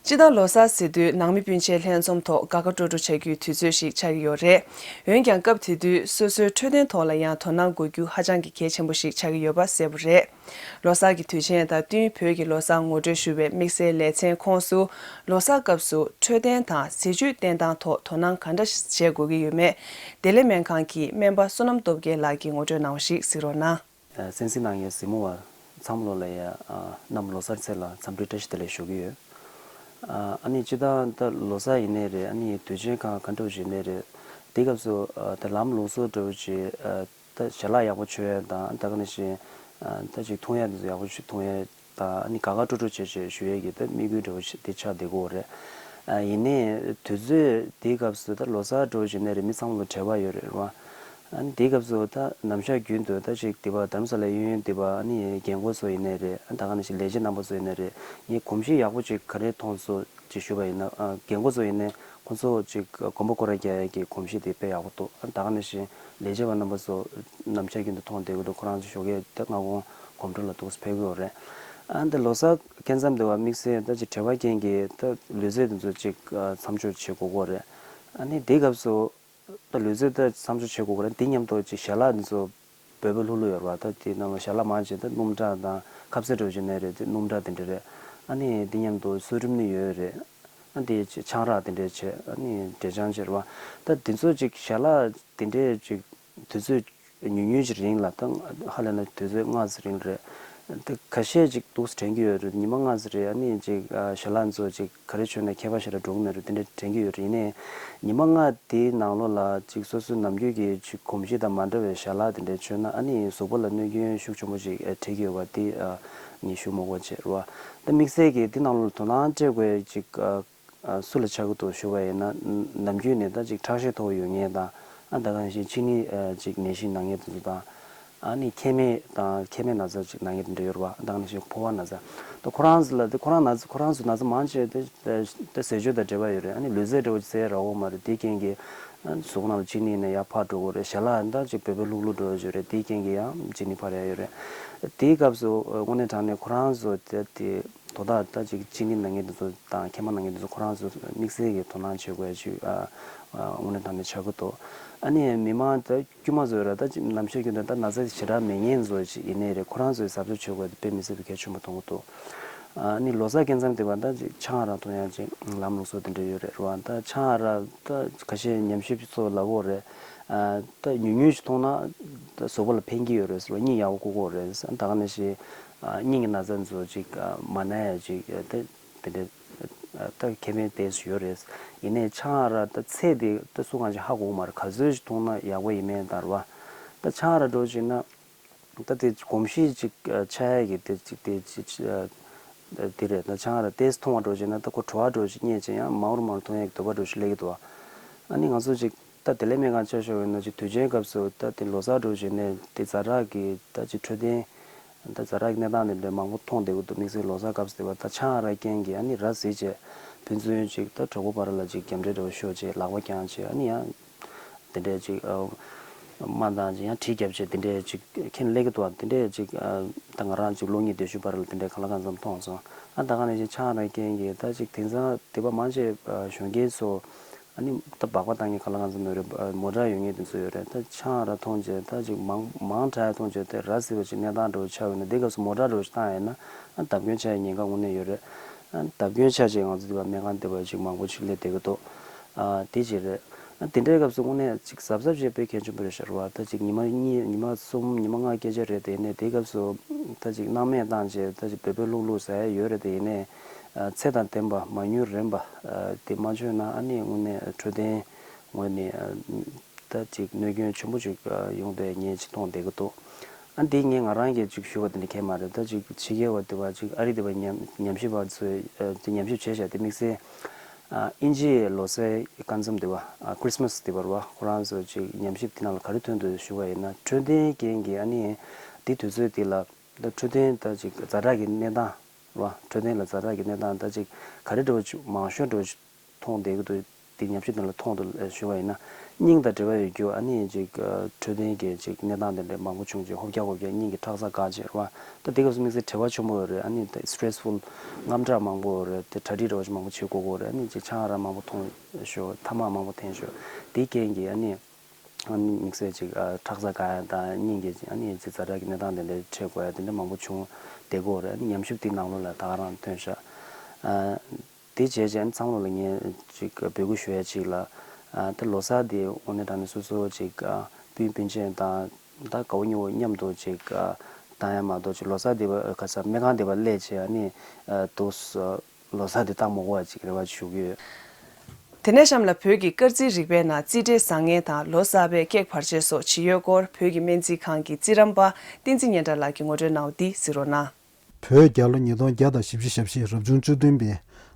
སྤྱི་ཟླ་ལོ་གསར་ཟེར་དུས་ནང་མི་སྤུན་མཆེད་ལྷན་འཛོམས་ཐོག་དགའ་དགའ་སྤྲོ་སྤྲོ་བྱ་རྒྱུའི་དུས་ཚོད་ཞིག་ཆགས་ཀྱི་ཡོད་རེད། འོན་ཀྱང་སྐབས་དེ་དུས་སོ་སོའི་འཕྲོད་བསྟེན་ཐོག་ལ་ཡང་དོ་སྣང་དགོས་རྒྱུ་ཧ་ཅང་གི་གལ་ཆེན་པོ་ཞིག་ཆགས་ཀྱི་ཡོད་པ་གསལ་པོ་རེད། ལོ་གསར་གྱི་དུས་ཆེན་དང་བསྟུན་བོད་ཀྱི་ལོ་གསར་ངོ་སྤྲོད་ཞུ་བའི་དམིགས་བསལ་ལེ་ཚན་ཁོངས་སུ། ལོ་གསར་སྐབས་སུ་འཕྲོད་བསྟེན་དང་ཟས་བཅུད་བསྟེན་སྟངས་ཐོག་དོ་སྣང་ག་འདྲ་བྱེད་དགོས་ཀྱི་ཡོད་མེད། བདེ་ལེགས་སྨན་ཁང་གི་སྨན་པ་བསོད་ནམས་སྟོབས་རྒྱལ་ལགས་ཀྱིས་ངོ་སྤྲོད་གནང་བ་ཞིག་གཟིགས་རོགས་གནང་། གསན་གཟིགས་གནང་མཁན་གཟིགས་མོ་བ་ཚང་མ་ལོ་ལ་ཡ་ཨ་གནམ་ལོ་གསར་ཚེས་ལ་འཚམས་འདྲི་བཀྲ་ཤིས་བདེ་ལེགས་ཞུ་གི་ཡོད། ཨ་ནི་སྤྱིར་བཏང་ད་ལོ་གསར་ཡིན་ནའི་རེད། ཨ་ནི་དུས་ཆེན་གང་ག་འདྲ་བོ་ཞིག་ཡིན་ནའི་རེད། དེ་སྐབས་སུ་ཨ་ད་ལམ་ལུགས་སྲོལ་འདྲ་བོ་ཞིག་ཨ་ད་ཞལ་ལག་ཡག་པོ་མཆོད་ཡ་དང་ད་ག་ནང་བཞིན་ཨ་ད་ཅིག་འཐུང་ཡ་དེ་ཚོ་ཡག་པོ་ཞིག་འཐུང་ཡ་དང་། ཨ་ནི་དགའ་དགའ་སྤྲོ་སྤྲོ་བྱེད་བྱེད་ཞུ་ཡ་གི་ད་དམིགས་ཡུལ་འདྲ་བོ་ཞིག་དེ་ཆགས་བསྡད་ཀྱི་ཡོད་རེད། ཨ་ཡིན་ནའི་དུས་ཚོད་དེའི་སྐབས་སུ་ད་ལོ་གསར་འདྲ་བོ་ཞིག་ཡིན་ནའི་རེད། མི་ཚང་མ་ལ་འབྲེལ་བ་ཡོད་རེད་རེད་བ། ཨ་ནི་དེའི་སྐབས་སུ་ད་ནམ་ཞག་རྒྱུན་དུ་ད་ཅིག་དེ་བ་དྷ་རམ་ས་ལའི་གཡས་གཡོན་དེ་བ་ཨ་ནི་རྒན་རྒོན་ཚོ་ཡིན་ནའི་རེད། ཨ་ད་ག་ནང་བཞིན་ལས་བྱེད་རྣམ་པ་ཚོ་ཡིན་ནའི་རེད། ངས་གོམས་གཤིས་ཡག་པོ་ཅིག་ག་རེ་མཐོང་སོང་ཅིག་ཞུས་པ་ཡིན་ན། ཨ་རྒན་རྒོན་ཚོ་ཡིན་ནའི་ཁོང་ཚོ་ཅིག་གོམ་པ་སྐོར་ར་རྒྱག་ཡ་གི་གོམས་གཤིས་དེ་དཔེ་ཡག་པོ་འདུག་ཨ་ད་ག་ནང་བཞིན་ལས་བྱེད་པ་རྣམ་པ་ཚོ་ནམ་ཞག་རྒྱུན་དུ་མཐོང་བསྡད་ཀྱི་འདུག་ཁོ་རང་ཚོ་ཞོགས་ཀས་ད་སྔ་དགོང་གོམ་བགྲོད་ལ་འདུག་སེ་ཕེབས་ཀྱི་ཡོད་རེད། ཨ་འདི་ལོ་གསར་སྐབས་མཚམས་དེ་བ་དམིགས་བསལ་ད་ཅིག་བྲེལ་བ་རྐྱེན་གྱིས་ད་ལུས་རྩལ་དེ་ཚོ་ཅིག་ཨ་མཚམས་འཇོག་བྱེད་དགོས་ཀྱི་ཡོད་རེད། ཨ་ནི་དེའི་སྐབས་སུ། ད་ལུས་རྩལ་ད་མཚམས་འཇོག་བྱེད་དགོས་ཀྱི་རེད། དེ་མཉམ་དུ་ཅིག་ཞལ་ལག་འདི་ཚོ་འབོལ་པོ་ལྷུག་ལྷུག་ཡོད་རེད་བ། ད་དེ་ནང་ལ་ཞལ་ལག་མང་ཆེ་ད་སྣུམ་ཁྲག་དང་ཁ་ཟས་འདྲ་བོ་ཅིག་ནས་རེད། དེ་སྣུམ་ཁྲག་དེ་འདྲ་རེད། ཨ་ནི་དེ་མཉམ་དུ་སོ་ཊི་རིམ་ནི་ཡོད་རེད། ཨ་དེ་ཆང་རག་དེ་འདྲ་བྱས། ཨ་ནི་འབྲས་ཆང་བྱས་རེད་བ། ད་དེ་ཚོ་ཅིག་ཞལ་ལག་དེ་འདྲས་ཅིག་དུས་ཚོད་ཉུང་ཉུང་ཅིག་རིང་ལ་ད་ཧ་ལས་ན་དུས་ཚོད་ལྔ་ཙམ་རིང་རེད། དེ་ཁ་ཤས་ཅིག་འདུག་སེ་དྲན་གྱི་ཡོད་རེད། ཉི་མ་ལྔ་ཙམ་རེད། ཨ་ནི་ཅིག་ཨ་ཞལ་ལག་ཚོ་ཅིག་ག་རེ་མཆོད་ན་ཁྱད་པར་ཞེ་དྲག་འགྲོ་གི་མེད་རེད། དེ་འདྲ་དྲན་གྱི་ཡོད་རེད། ཡིན་ནའི་ཉི་མ་ལྔ་དེའི་ནང་ལོགས་ལ་ཅིག་སོ་སོའི་ནམ་རྒྱུན་གྱི་ཅིག་གོམས་གཤིས་དང་མ་འདྲ་བའི་ཞལ་ལག་དེ་འདྲ་མཆོད་ན་ཨ་ནི་གཟུགས་པོ་ལ་གནོད་སྐྱོན་ཤུགས་ཆེན་པོ་ཅིག་ཨ་འཕྲད་ཀྱི་ཡོད་པ་དེ་ཨ་ངས་ཞུ་མི་དགོས་བྱས་རེད་བ། ད་དམིགས་བསལ་གྱི་དེ་ནང་ལོགས་ལ་དོ་སྣང་སྤྲད་དགོས་ཅིག་ཨ། ཨ། སུ་ལ་ཆགས་ཀྱི་འདུག་ཞུ་བ་ཡིན་ན། ནམ་རྒྱུན་ནས་ད་ཅིག་ཁྲག་ཤེད་མཐོ་བོ་ཡོད་མཁན་དང་། ཨ། ད་ག་ནང་བཞིན་གཅིན་སྙི་ཨ་ཅིག་ནད་གཞི་ན་མཁན་དེ་ཚོ་དང་། ཨ་ནི་མཁལ་མའི་དང་མཁལ་མའི་ན་ཚ་ཅིག་ན་མཁན་དེ་འདྲ་ཡོད་རེད་བ། ཨ། ད་ག་ནང་བཞིན་ཕོ་བ་ན་ཚ། ད་ཁོ་རང་ཚོ་ལ་དེ་ཁོ་རང་ན་ཚ་ཁོ་རང་ཚོ་ན་ཚ་མང་ཆེ་དེ་དེ་ཟས་སྤྱོད་དང་འབྲེལ་བ་ཡོད་རེད། ཨ་ནི་ལུས་རྩལ་འདྲ་བོ་ཅིག་རག་གི་ཡོད་མ་རེད། དེའི་རྐྱེན་གྱིས་ཨ་གཟུགས་ནང་ལ་གཅིན་སྙི་ནས་ཡར་འཕར་འགྲོ་གི་རེད། ཞལ་ལག་ད་ཅིག་བོད་པའི་ལྷུག་ལྷུག་འགྲོ་ཡོད་རེད། དེའི་རྐྱེན་གྱིས་ཡང་གཅིན་སྙི་འཕར་ཡ་ཡོད་རེད། དེའི་སྐབས་སུ་དངོས་གནས་དྲང་གནས་ཁོ་རང་ཚོ་དེ་དེ། དོ་བདག་ད་ཅིག་གཅིན་སྙི་ན་མཁན་དེ་ཚོ་དང་མཁལ་མ་ན་མཁན་དེ་ཚོ་ཁོ་རང་ཚོ་དམིགས་བསལ་གྱི་དོ་སྣང་བྱེད་དགོས་ཡ་ཅིག་ཨ་ཨ་དངོས་གནས་དྲང་གནས་ཆགས་ཀྱི་འདུག་ཨ་ནི་མི་མང་ད་དཀྱུས་མ་ཚོ་ར་ད་ཅིག་ནམ་ཞིག་རྒྱུན་དུ་ད་ན་ཚ་ཞེ་དྲག་མེད་མཁན་ཚོ་ཅིག་ཡིན་ནའི་རེད། ཁོ་རང་ཚོས་གཟབ་གཟབ་བྱེད་དགོས་ཡ་དེ་དཔེ་མི་སྲིད་པའི་གལ་ཆེན་པོ་མཐོང་གི་འདུག་ཨ་ནི་ལོ་གསར་སྐབས་མཚམས་དེ་བ་ད་ཅིག་ཆང་རག་འཐུང་ཡ་ཅིག་ལམ་ལུགས་སྲོལ་དེ་འདྲ་ཡོད་རེད་ར་བ། ད་ཆང་རག་ད་ཁ་ཤས་ཉམས་ཞིབ་ཚོ་ལབ་ཡོད་རེད། ཨ་ད་ཉུང་ཉུང་ཞིག་འཐུང་ན་ད་གཟུགས་པོ་ལ་ཕན་གྱི་ཡོད་རེད་ཟེར་བ། སྙིང་ཡག་པོ་བཀུག་གི་ཡོད་རེད། ད་ག་ནང་བཞིན་ཨ་སྙིང་གི་ན་ཚ་ཚོ་ཅིག་ཨ་མ་ན་ཡ་ཅིག་ཨ་ད་དེ་འདྲ་ཨ་ད་ཁེ་ཕན་དེ་ཡོད་རེད། ཡིན་ནའི་ཆང་རག་ད་ཚད་དེ་ད་སུ་གང་ཞིག་ཧ་གོ་གི་མ་རེད། ག་ཚོད་ཅིག་འཐུང་ན་ཡག་པོ་ཡིན་མིན་ལྟར་བ། ད་ཆང་རག་འདྲ་བོ་ཅིག་ན་ད་དེ་གོམས་གཤིས་ཅིག་ཨ་ཆགས་ཡ་གི་དེ་ཅིག་དེ་ཅིག་ཨ་དེ་རེད། ད་ཆང་རག་དེ་འཐུང་བ་འདྲ་བོ་ཅིག་ན་ད་ཁོ་བྲོ་བ་འདྲ་བོ་ཅིག་རྙེད་བྱས་ཡང་མང་རུ་མང་རུ་འཐུང་ཡ་གི་འདོད་པ་འདྲ་བོ་ཅིག་སླེབས་ཀྱི་འདུག་བ། ཨ་ནི་ང་ཚོ་ཅིག་ད་དེ་ལས་སྨན་ཁང་ཆ་བཞག་ཡོད་ན་ཅིག་དུས་ཆེན་སྐབས་སུ་ད་དེ་ལོ་གསར་འདྲ་བོ་ཅིག་ནས་དེ་ཛ་དྲག་གི་ད་ཅིག་འཕྲོད་བསྟེན། ད་ཛ་དྲག་གི་གནས་སྟངས་དེ་འདྲ་མང་པོ་མཐོང་བསྡད་ཀྱི་འདུག་དམིགས་བསལ་ལོ་གསར་སྐབས་སུ་དེ་བ་ད་ཆང་རག་རྐྱེན་གྱིས་ཨ་ནི་ར་བཟི་བྱས་ཕན་ཚུན་ཅིག་ད་གྲོགས་པོ་བར་ལ་ཅིག་རྒྱབ་འདྲེ་འདྲ་བོ་ཤོར་བྱས་ལག་པ་བརྐྱངས་བྱས་ཨ་ནི་ཡང་དེ་འདྲས་ཅིག་ཨ་དམག་དང་ཅིག་ཡང་གྲི་རྒྱབ་བྱས་དེ་འདྲས་ཅིག་ཁྱེད་སླེབས་ཀྱི་འདུག་དེ་འདྲས་ཅིག་ཨ་ད་ང་རང་ཅིག་སློབ་གཉེར་སྡོད་ཤུལ་བར་ལ་དེ་འདྲས་གང་ལ་གང་འཚམ་མཐོང་སོང་། ཨ་ད་ག་ནང་བཞིན་ཆང་རག་རྐྱེན་གྱིས་ད་ཅིག་དེང་སང་དེ་བ་མང་ཆེ་ཨ་གཞོན་སྐྱེས་ཚོ། ཨ་ནི་ད་སྦག་སྦག་བཏང་མཁན་ག་ལ་གང་འཚམ་ཡོད་རེད། མོ་ཊ་ཡོད་མཁན་དེ་ཚོ་ཡོད་རེད། ད་ཆང་རག་འཐུང་བྱས་ད་ཅིག་མང་མང་དྲགས་འཐུང་བྱས་དེ་ར་བཟི་བ་ཅིག་གནས་སྟངས་འདྲ་བོ་ཆགས་ཡོད་ན་དེ་སྐབས་སུ་མོ་ཊ་འདྲ་བོ་ཞིག་བཏང་ཡོད་ན་ཨ་བརྡབ་སྐྱོན་ཆགས་ཡའི་ཉེན་ཁ་དངོས་གནས་ཡོད་རེད། ཨ་བརྡབ་སྐྱོན་ཆགས་བྱས་ང་ཚོ་འདི་བ་སྨན་ཁང་འདི་བ་ཅིག་མང་པོ་ཅིག་སླེབས་བསྡད་ཀྱི་འདུག་ཨ་དེ་ཅིག་རེད། ཨ་དེ་འདྲའི་སྐབས་སུ་དངོས་གནས་ཅིག་གཟབ་གཟབ་བྱེད་དཔེ་གལ་ཆེན་པོ་རེད་ཤག་རེད་བ། ད་ཅིག་ཉི་མ་གཉིས་ཉི་མ་གསུམ་ཉི་མ་ལྔ་སྐད་ཆ་རེད་དེ། ནས་དེ་སྐབས་སུ་ད་ཅིག་སྣང་མེད་བཏང་བྱས་ད་ཅིག་བོད་པའི་ལུགས་ལུགས་ཟ་ཡ་ཡོད་རེད་དེ། ཡིན་ནའི། ཚད་དང་ལྡན་པ་མ་ཉུང་རན་པ་དེ་མ་མཆོད་ན་ཨ་ནི་དངོས་གནས་འཕྲོད་བསྟེན་ངོས་ནས་ད་ཅིག་གནོད་སྐྱོན་ཆེན་པོ་ཅིག་ཡོང་བསྡད་ངས་ཅིག་མཐོང་བསྡད་ཀྱི་འདུག་ཨ་འདི་ངས་ང་རང་གིས་ཅིག་ཞུ་བ་དེ་འདྲ་གང་ཡང་མ་རེད། ད་ཅིག་ཕྱི་རྒྱལ་བ་དེ་བ་ཅིག་ཨ་རི་དེ་བ་ཉམས་ཉམས་ཞིབ་པ་ཚོས་དེ་ཉམས་ཞིབ་བྱས་བཞག་དེ་དམིགས་བསལ་ཨིན་ཇིའི་ལོ་གསར་སྐབས་མཚམས་དེ་བ་Christmas་དེ་བ་རེད་བ། ཁོ་རང་ཚོ་ཅིག་ཉམས་ཞིབ་དེ་ནང་ལ་ག་རེ་ཐོན་འདུག་ཞུ་བ་ཡིན་ན་འཕྲོད་བསྟེན་རྐྱེན་གྱིས་ཨ་ནི་དེ་དུས་ཚོད་དེ་ལ་ད་འཕྲོད་བསྟེན་ད་ཅིག་ཛ་དྲག་གི་གནས་སྟངས། ར། འཕྲོད་བསྟེན་ལ་ཛ་དྲག་གི་གནས་སྟངས་ད་ཅིག་ག་རེ་འདྲ་བོ་ཅིག་མང་ཤོས་འདྲ་བོ་ཅིག་མཐོང་བསྡད་ཀྱི་འདུག་དེ་ཉམས་ཞིབ་དེ་ལ་མཐོང་འདུག་ཞུ་བ་ཡིན་ན། སྙིང་དང་འབྲེལ་བ་ཡོད་རྒྱུ་ཨ་ནི་ཅིག་འཕྲོད་བསྟེན་གྱི་ཅིག་གནས་སྟངས་དེ་འདྲ་མང་པོ་བྱུང་རྗེས་ཧོབ་རྒྱག་ཧོབ་རྒྱག་སྙིང་གི་ཁྲག་རྩ་འགག་བྱས་ར། ད་དེ་སྐབས་སུ་དམིགས་བསལ་བྲེལ་བ་ཆེན་པོ་ཡོད་རེད། ཨ་ནི་ད་stressful དངངས་སྐྲག་མང་པོ་ཡོད་རེད། དེ་གྲ་སྒྲིག་འདྲ་བོ་ཅིག་མང་པོ་བྱེད་དགོས་ཀྱི་ཡོད་རེད། ཨ་ནི་ཅིག་ཆང་རག་མང་པོ་འཐུང་ཞོག་ཐ་མག་མང་པོ་འཐེན་ཞོག་དེའི་རྐྱེན་གྱིས་ཨ་ནི། ཨ་ནི་དམིགས་བསལ་ཅིག་ཨ་ཁྲག་རྩ་འགག་ཡ་དང་སྙིང་གི་ཨ་ནི་ཅིག་ཛ་དྲག་གི་གནས་སྟངས་དེ་འདྲ་འཕྲད་དགོས་ཡ་དེ་འདྲ་མང་པོ་བྱུང་བསྡད་ཀྱི་ཡོད་རེད། ཨ་ནི་ཉམས་ཞིབ་དེའི་ནང་ལོགས་ལ་ད་ག་རང་ཐོན་ཤག་ཨ་དེ་བྱས་རྗེས་ཨ་ནི་ཚང་མ་ལ་ངས་ཅིག་འབོད་སྐུལ་ཞུ་ཡ་ཅིག་ལ། ཨ་ད་ལོ་གསར་དེ་དངོས་གནས་དྲང་གནས་སོ་སོ་ཅིག་ཨ་སྤུན་སྤུན་མཆེད་དང་ད་དགའ་བོ་ཉེ་བོ་མཉམ་དུ་ཅིག་ཨ་བཏང་ཡ་མ་གཏོགས་ཅིག་ལོ་གསར་དེ་བ་ཁ་ས་སྨན་ཁང་དེ་བ་སླེབས་བྱས་ཨ་ནི་ཨ་དུ་ལོ་གསར་དེ་བཏང་མ་དགོས་པ་ཅིག་རེ་བ་ཞུ་གི་ཡོད། དེ་ནས་གཤམ་ལ་བོད་ཀྱི་སྐར་རྩིས་རིག་པའི་ནང་རྩིས་འབྲས་བཟང་ངན་དང་ལོ་གསར་པའི་ཀེག་བར་ཆད་སོགས་ཇི་ཡོད་སྐོར་བོད་ཀྱི་སྨན་རྩིས་ཁང་གི་རྩིས་རམས་པ་བསྟན་འཛིན་སྙན་གྲགས་ལགས་ཀྱིས་ངོ་སྤྲོད་གནང་བ་འདི་གཟིགས་རོགས་གནང་། བོད་རྒྱལ་ལོ་ཉིས་སྟོང་བརྒྱ་དང་བཞི་བཅུ་ཞེ་བཞི་རབ་བྱུང་བཅུ་བདུན་པའི་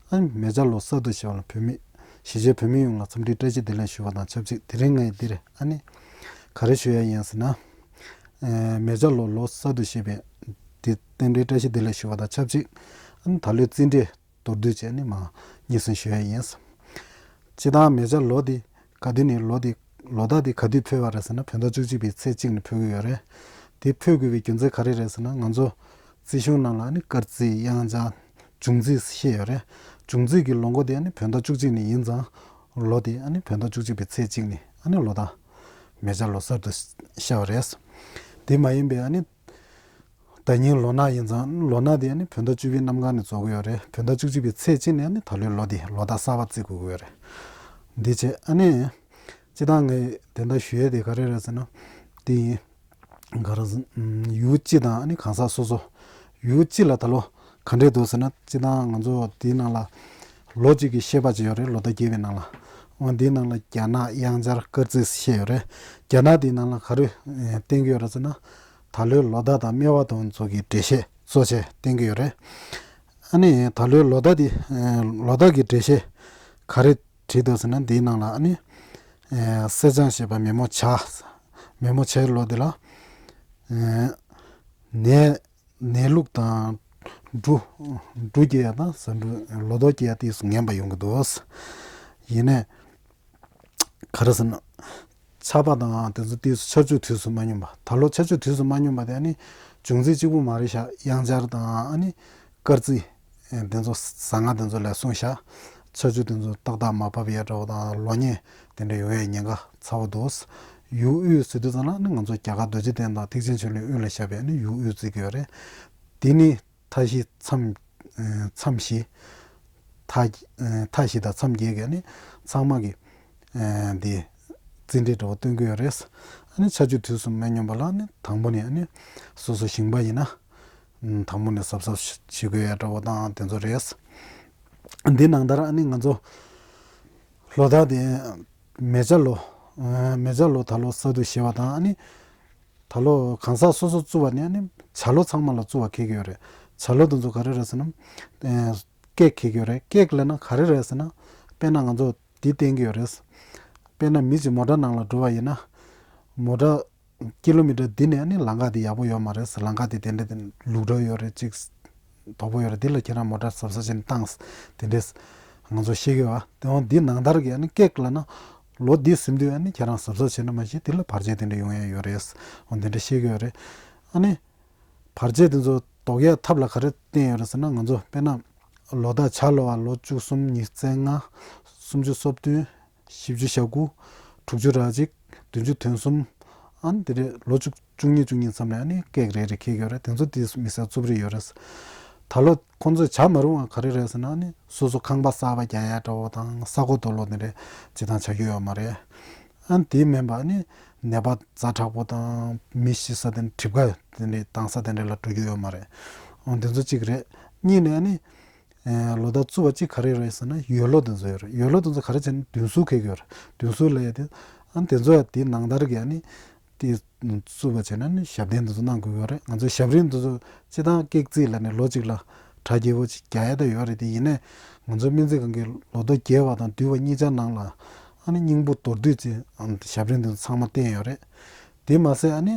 ཨ་མེ་བྱ་ལོ་གསར་དུ་བཞད་པ་ལ་བོད་མི་གཞིས་བྱེས་བོད་མི་ཡོངས་ལ་འཚམས་འདྲིའི་བཀྲ་ཤིས་བདེ་ལེགས་ཞུ་བ་དང་ཆབས་ཅིག་དེ་རིང་ངས་འདིར་ཨ་ནི་ག་རེ་ཞུ་ཡ་ཡིན་ཟེར་ན། ཨ་མེ་བྱ་ལོ་ལོ་གསར་དུ་བཞད་པའི་དེ་རྟེན་འབྲེལ་བཀྲ་ཤིས་བདེ་ལེགས་ཞུ་བ་དང་ཆབས་ཅིག་ཨ་ནི་ད་ལོའི་རྩིས་འབྲས་མདོར་བསྡུས་བྱས་ནས་མར་སྙན་སེང་ཞུ་ཡ་ཡིན། སྤྱིར་བཏང་མེ་བྱ་ལོ་འདི་ག་དུས་ནས་ལོ་འདི་ལོ་རྟགས་འདི་ག་དུས་འཕོས་པ་རེད་ཟེར་ན་བོད་ཟླ་བཅུ་གཅིག་པའི་ཚེས་གཅིག་ནས་འཕོ་གི་ཡོད་རེད། དེ་འཕོ་དགོས་པའི་རྒྱུ་མཚན་ག་རེ་རེད་ཟེར་ན་ང་ཚོ་རྩིས་གཞུང་ནང་ལ་ཨ་ནི་སྐར་རྩིས་དབྱངས་འཆར་འབྱུང་རྩིས་བཤད་ཡོད་རེད། འབྱུང་རྩིས་ཀྱི་ལོ་འགོ་དེ་ཨ་ནི་བོད་ཟླ་བཅུ་གཅིག་ནས་ཡིན་ཙང་ལོ་དེ་ཨ་ནི་བོད་ཟླ་བཅུ་གཅིག་པའི་ཚེས་གཅིག་ནས་ཨ་ནི་ལོ་རྟགས་མེ་བྱ་ལོ་གསར་དུ་ཤར་བ་རེད། དེ་མ་ཡིན་པའི་ཨ་ནི་ཟླ་ཉིན་ལོ་ནག་ཡིན་ཙང་ལོ་ནག་དེ་ཨ་ནི་བོད་ཟླ་བཅུ་པའི་གནམ་གང་ནས་རྫོགས་ཀྱི་ཡོད་རེད། བོད་ཟླ་བཅུ་གཅིག་པའི་ཚེས་གཅིག་ནས་ཨ་ནི་ད་ལོའི་ལོ་དེ་ལོ་རྟགས་གསར་པ་བརྩི་དགོས་ཀྱི་ཡོད་རེད། འདི་བྱས་ཨ་ནི་སྤྱིར་བཏང་ངས་དེ་འདྲ་ཞུ་ཡས་དེ་ག་རེ་རེད་ཟེར་ན་དེ་ཡིན། ག་རེ་ཟེར་ཡུལ་སྤྱི་དང་ཨ་ནི་གང་ཟག་སོ་སོ་ ཡུལ་སྤྱི་ལ་ད་ལོ་ག་འདྲས་འདུག་ཟེར་ན། སྤྱིར་བཏང་ང་ཚོ་འདིའི་ནང་ལ་ལོ་གཅིག་གི་བཤད་པ་ཅིག་ཡོད་རེད། ལོ་ཟླ་བརྒྱད་པའི་ནང་ལ། འོ་འདིའི་ནང་ལ་རྒྱ་ནག་དབྱང་འཆར་སྐར་རྩིས་བཤད་ཡོད་རེད། རྒྱ་ནག་འདིའི་ནང་ལ་ག་རེ་བསྟན་གྱི་ཡོད་རེད་ཟེར་ན། ད་ལོའི་ལོ་ཟླ་དང་སྨེ་བ་དང་ཚོ་གི་འགྲེལ་བཤད་གཙོ་ཆེ་བསྟན་གྱི་ཡོད་རེད། ཨ་ནི་ད་ལོའི་ལོ་ཟླ་འདི་ལོ་ཟླ་གི་འགྲེལ་བཤད་ག་རེ་བྲིས་འདུག་ཟེར་ན། འདིའི་ནང་ལ་ཨ་ནི་སེར་སྦྱངས་ཞེས་པ་མེ་མོ་བྱ། མེ་མོ་བྱའི་ལོ་འདི་ལ་ནས། ནས་ལུག་དང་འབྲུ། འབྲུ་སྐྱེ་ཡ་དང་ཟ་འབྲུ། ལོ་ཏོག་སྐྱེ་ཡ་དེ་ཚོ་ངན་པ་ཡོང་གི་འདུག། ཡིན་ནའི་ག་རེ་ཟེར་ན། ཆར་པ་དང་དེ་ཚོ་དེ་ཚོ་ཆར་ཆུ་དུས་སུ་མ་སྙོམས་པ། ད་ལོ་ཆར་ཆུ་དུས་སུ་མ་སྙོམས་པ་དེ་ཨ་ནི་བྱུང་ཚིག་གཅིག་པུ་མ་རེད་ཤག། དབྱང་འཆར་དང་ཨ་ནི་སྐར་རྩིས་དེ་ཚོ་ཟ་ང་དེ་ཚོ་ལ་གསུངས་ཤག། ཆར་ཆུ་དེ་ཚོ་ཏག་ཏག་མ་བབས་ཡ་འདྲ་བོ་དང་ལོ་ཉེས་དེ་འདྲ་ཡོང་ཡའི་ཉེན་ཁ་ཚ་བོ་འདུག། ཡུལ་དབུས་ཟེར་དུས་ཙམ་ལ་ནི་ང་ཚོ་རྒྱ་གར་རྡོ་རྗེ་གདན་དང་ཐེག་ཆེན་ཆོས་གླིང་དབུས་ལ་བཞག་པའི་ནི་ཡུལ་དབུས་བརྩི་གི་ཡོད་རེད། དེ་ནི་མཐའ་བཞི་མཚམས། མཚམས་བཞི། མཐའ་མཐའ་བཞི་དང་མཚམས་བརྒྱད་ཀྱི་ནི་ཚང་མ་གི་འདི་རྩིས་འགྲེལ་འདྲ་བོ་སྟོན་གི་ཡོད་རེད། ཨ་ནི་ཆར་ཆུ་དུས་སུ་མ་སྙོམས་པ་ལ་ནི་དང་པོ་ནས་ཨ་ནི་སོ་སོ་ཞིང་པ་ཡིན་ན། དང་པོ་ནས་གཟབ་གཟབ་བྱེད་དགོས་ཡ་འདྲ་བོ་དང་དེ་ཚོ་རེད། འདི་ནང་ལྟར་ཨ་ནི་ང་ཚོ་ལོ་ཟླ་དེ་མེ་བྱ་ལོ། མེ་བྱ་ལོ་ད་ལོ་གསར་དུ་བཞད་པ་དང་ཨ་ནི་ད་ལོ་གང་ཟག་སོ་སོ་བཙུགས་པ་ནས་ཨ་ནི་བྱ་ལོ་ཚང་མ་ལ་བཙུགས་པ་འཁེལ་གྱི་ཡོད་རེད། བྱ་ལོ་དེ་ཚོ་ག་རེ་རེད་ཟེར་ན། ཀེག་འཁེལ་གྱི་ཡོད་རེད། ཀེག་ལབ་ན་ག་རེ་རེད་ཟེར་ན། དཔེར་ན་ང་ཚོ་འདི་བསྟན་གྱི་ཡོད་རེད། དཔེར་ན་མི་གཅིག་མོ་ཊ་ནང་ལ་འགྲོ་བ་ཡིན་ན། མོ་ཊ་ཀི་ལོ་མི་ཊར་འདི་ནས་ནི་ལམ་ཁ་འདི་ཡག་པོ་ཡོད་མ་རེད། ལམ་ཁ་འདི་དེ་འདྲ་དེ་ལུག་འགྲོ་ཡོད་རེད། ཅིག་དོག་པོ་ཡོད་རེད། འདི་ལ་ཁྱེད་རང་མོ་ཊ་གཟབ་གཟབ་བྱས་ནས་བཏང་། དེ་འདྲས་ང་ཚོ་ཤེས་ཀྱི་ཡོད་པ། དེ་འོང་འདི་ནང་ལྟར་གྱི་ནི་ཀེག་ལབ་ན་ལོ་འདི་ཟིན་དུས་ནི་ཁྱེད་རང་གཟབ་གཟབ་བྱས་ན་མ་གཞི་འདི་ལ་བར་ཆད་དེ་འདྲ་ཡོང་ཡ་ཡོད་རེད། འོ་འདི་འདྲ་ཤེས་ཀྱི་ཡོད་རེད། ཨ་ནི་བར་ཆད་དེ་ཚོ་ཟློག་ཡ་ཐབས་ལ་ག་རེ་བསྟན་ཡོད་རེད་ཟེར་ན། ང་ཚོ་དཔེར་ན་ལོ་ཟླ་བྱ་ལོ་བ་ལོ་བཅུ་གསུམ་ཉི་ཤུ་རྩ་ལྔ། སུམ་ཅུ་སོ་བདུན། བཞི་བཅུ་ཞེ་དགུ། དྲུག་ཅུ་རེ་གཅིག། བདུན་ཅུ་དོན་གསུམ། ཨ་ནི་དེ་རེད། ལོ་བཅུ་བཅུ་གཉིས་བཅུ་གཉིས་ཙམ་ལ་ཨ་ནི་ཀེག་རེ་རེ་འཁེལ་གྱི་ཡོད་རེད། དེ་ཚོ་དེ་མི་སེར་རྩུབ་རིགས་ཡོད་རེད། ད་ལོ་ཁོང་ཚོས་བྱ་མ་རུང་བ་ག་རེ་རེད་ཟེར་ན། ཨ་ནི་སོ་སོ་ཁང་པ་གསར་པ་རྒྱག་ཡ་འདྲ་བོ་དང་ས་རྐོ་རྡོ་སློག་དེ་འདྲ་སྤྱིར་བཏང་བྱ་རྒྱུ་ཡོད་མ་རེད། ཨ་ནི་དེ་མིན་པ་ཨ་ནི་ནད་པ་ཛ་དྲག་པོ་དང་མི་ཤི་ས་དེ་འདྲ། གྲིབ་ཁ་དེ་འདྲ་བཏང་ས་དེ་འདྲ་ལ་འགྲོ་རྒྱུ་ཡོད་མ་རེད། འོ་དེ་ཚོ་གཅིག་རེད། གཉིས་ནས་ཨ་ནི། ལོ་ཟླ་བཙུགས་པ་གཅིག་ག་རེ་རེད་ཟེར་ན་ཡོས་ལོ་དེ་ཚོ་ཡོད་རེད། ཡོས་ལོ་དེ་ཚོ་ག་རེ་བྱས་ན་བདུན་ཟུར་འཁེལ་གྱི་ཡོད་རེད། བདུན་ཟུར་ལབ་ཡ་དེ། ཨ་ནི་དེ་ཚོ་ཡང་དེའི་ནང་ལྟར་གྱི་ཨ་ནི་དེ་བཙུགས་པ་བྱས་ན་ནི་ཞབས་བརྟན་དེ་ཚོ་གནང་དགོས་ཀྱི་ཡོད་རེད། ང་ཚོ་ཞབས་རིམ་དེ་ཚོ་སྤྱིར་བཏང་ཀེག་རྩིས་ལབ་ནས་ལོ་གཅིག་ལ་གྲ་རྒྱས་པོ་ཅིག་རྒྱག་ཡ་ད་ཡོད་རེད། དེ་ཡིན་ནའི་ང་ཚོ་སྨན་རྩིས་ཁང་གིས་ལོ་ཐོ་རྒྱས་པ་དང་བསྡུས་པ་གཉིས་ཆ་ནང་ལ་ཨ་ནི་སྙིང་པོ་མདོར་བསྡུས་ཀྱི་ཨ་ནི་ཞབས་རིམ་དེ་ཚོ་ཚང་མ་བསྟན་ཡོད་རེད། དེ་མ་ཟད་ཨ་ནི་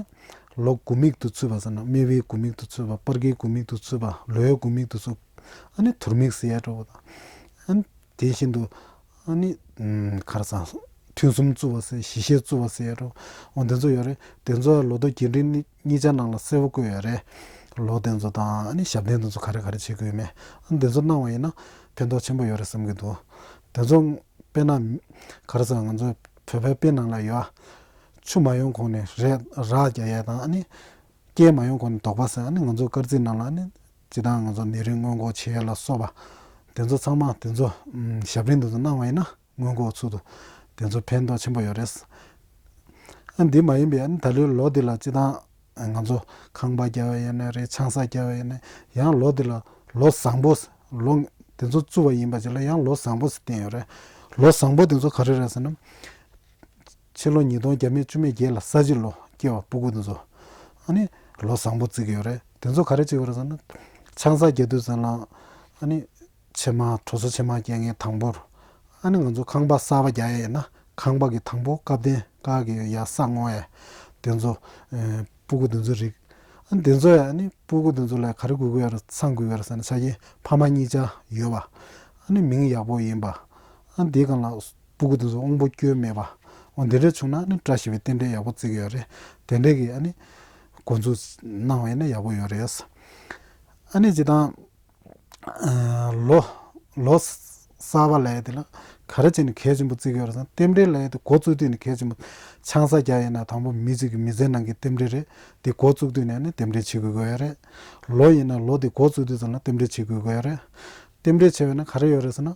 ལོ་དགུ་མིག་ཏུ་ཚུད་པ་ཟེར་ན། སྨེ་བའི་དགུ་མིག་ཏུ་ཚུད་པ། སྤར་ཁའི་དགུ་མིག་ཏུ་ཚུད་པ། ལོའི་དགུ་མིག་ཏུ་ཚུད། ཨ་ནི་དུར་མིག་ཟེར་ཡ་འདྲ་བོ་དང་། ཨ་ནི་དེ་བཞིན་དུ་ཨ་ནི་ཨམ་ག་རེ་ཟེར། ཐུན་གསུམ་བཙུགས་པ་ཟེར། བཞི་ཤད་བཙུགས་པ་ཟེར་ཡ་འདྲ་བོ། འོ་དེ་ཚོ་ཡོད་རེད། དེ་ཚོ་ལོ་ཐོ་རྒྱས་འབྲིང་གཉིས་ཆ་ནང་ལ་གསལ་པོ་བཀོད་ཡོད་རེད། ལོ་དེ་ཚོ་དང་ཨ་ནི་ཞབས་བརྟན་དེ་ཚོ་ག་རེ་ག་རེ་བྱེད་དགོས་ཡོད་མེད། ཨ་ནི་དེ་ཚོ་གནང་བ་ཡིན་ན་ཕན་ཐོགས་ཆེན་པོ་ཡོད་རེད་བསམ་གྱི་འདུག། དེ་ཚོ་དཔེར་ན་ག་རེ་ཟེར། ང་ཚོ་བོད་པའི་དཔེ་ནང་ལ་ཡོད། ཆུ་མ་ཡོང་གོང་ནས་རས་རགས་རྒྱག་ཡ་དང་། ཨ་ནི་རྐྱེན་མ་ཡོང་གོང་ནས་དོགས་པ་ཟེར། ཨ་ནི་ང་ཚོ་སྐར་རྩིས་ནང་ལ་ནི་སྤྱིར་བཏང་ང་ཚོ་ནད་རིགས་སྔོན་འགོག་བྱེད་ཡ་ལ་སོགས་པ་དེ་ཚོ་ཚང་མ་དེ་ཚོ་ཨམ་ཞབས་རིམ་དེ་ཚོ་གནང་བ་ཡིན་ན་སྔོན་འགོག་ཚུལ་དུ་དེ་ཚོ་ཕན་ཐོགས་ཆེན་པོ་ཡོད་རེད། ཨ་འདི་མ་ཡིན་པའི་ཨ་ནི་ད་ལོའི་ལོ་འདི་ལ་སྤྱིར་བཏང་ང་ཚོ་ཁང་པ་རྒྱག་པ་ཡིན་ནའི་རེད། ཆང་ས་རྒྱག་པ་ཡིན་ནའི་ཡང་ལོ་འདི་ལ་ལོ་བཟང་པོ། ལོ་དེ་ཚོ་བཙུགས་པ་ཡིན་པ་ཅིག་ལ་ཡང་ལོ་བཟང་པོ་ཟེར་བསྟན་ཡོད་རེད། ལོ་བཟང་པོ་དེ་ཚོ་ག་རེ་རེད་ཟེར་ན། ཕྱི་ལོ་ཉིས་སྟོང་བརྒྱ་མེད་བཅུ་མེད་བརྒྱད་ལ་ས་བྱི་ལོ་སྐྱེ་བ་སྤུ་གུ་དེ་ཚོ་ཨ་ནི་ལོ་བཟང་པོ་བརྩི་གི་ཡོད་རེད། དེ་ཚོ་ག་རེ་བྱེད་དགོས་རེད་ཟེར་ན། ཆང་ས་རྒྱག་དུས་ཙམ་ལ་ཨ་ནི་ཕྱེ་མར། དྲོ་ཚོ་ཕྱེ་མར་རྒྱག་མཁན་དང་པོར། ཨ་ནི་ང་ཚོ་ཁང་པ་གསར་པ་རྒྱག་ཡ་ཡིན་ན་ཁང་པ་གི་དང་པོ་བཀབ་རྟེན་ཀ་གི་ཡ་ས་སྔོ་ཡ་དེ་ཚོ། ཨེ་སྤུ་གུ་དེ་ཚོ་རིགས། ཨ་ནི་དེ་ཚོ་ཡ་ཨ་ནི་སྤུ་གུ་དེ་ཚོ་ལ་ག་རེ་དགོས་ཀྱི་ཡོད་རེད། ཚང་དགོས་ཀྱི་ཡོད་རེད་ཟེར་ན། ཆ་རྐྱེན་ཕ་མ་གཉིས་ཆ་ཡོད་པ། ཨ་ནི་མིང་ཡག་པོ་ཡིན་པ། ཨ་ནི་དེའི་སྒང་ལ་སྤུ་གུ་དེ་ཚོ་དབང་པོ་སྐྱོན་མེད་པ། འོ་དེ་འདྲ་བྱུང་ན་ཨ་ནི་བཀྲ་ཤིས་པའི་རྟེན་འབྲེལ་ཡག་པོ་བརྩི་གི་ཡོད་རེད། དེ་འདྲ་གི་ཨ་ནི་འགོ་འཛུགས་གནང་བ་ཡིན་ན་ཡག་པོ་ཡོད་རེད། ཨ་ནི་སྤྱིར་བཏང་ལོ་ལོ་གསར་པ་ལབ་ཡ་དེ་ལ་ག་རེ་བྱས་ནས་གལ་ཆེན་པོ་བརྩི་གི་ཡོད་རེད་ཟེར་ན། རྟེན་འབྲེལ་ལབ་ཡ་དེ་འགོ་བཙུགས་དུས་ནས་གལ་ཆེན་པོ། ཆང་ས་རྒྱག་ཡ་ཡིན་ན་དང་པོ་མི་གཅིག་གི་མི་ཚེ་ནང་གི་རྟེན་འབྲེལ་རེད། དེ་འགོ་བཙུགས་དུས་ནས་ནི་རྟེན་འབྲེལ་བྱེད་དགོས་ཀྱི་ཡོད་རེད། ལོ་ཡིན་ན་ལོ་དེ་འགོ་བཙུགས་དུས་ཙམ་ལ་རྟེན་འབྲེལ་བྱེད་དགོས་ཀྱི་ཡོད་རེད། རྟེན་འབྲེལ་བྱས་པ་ཡིན་ན་ག་རེ་ཡོད་རེད་ཟེར་ན།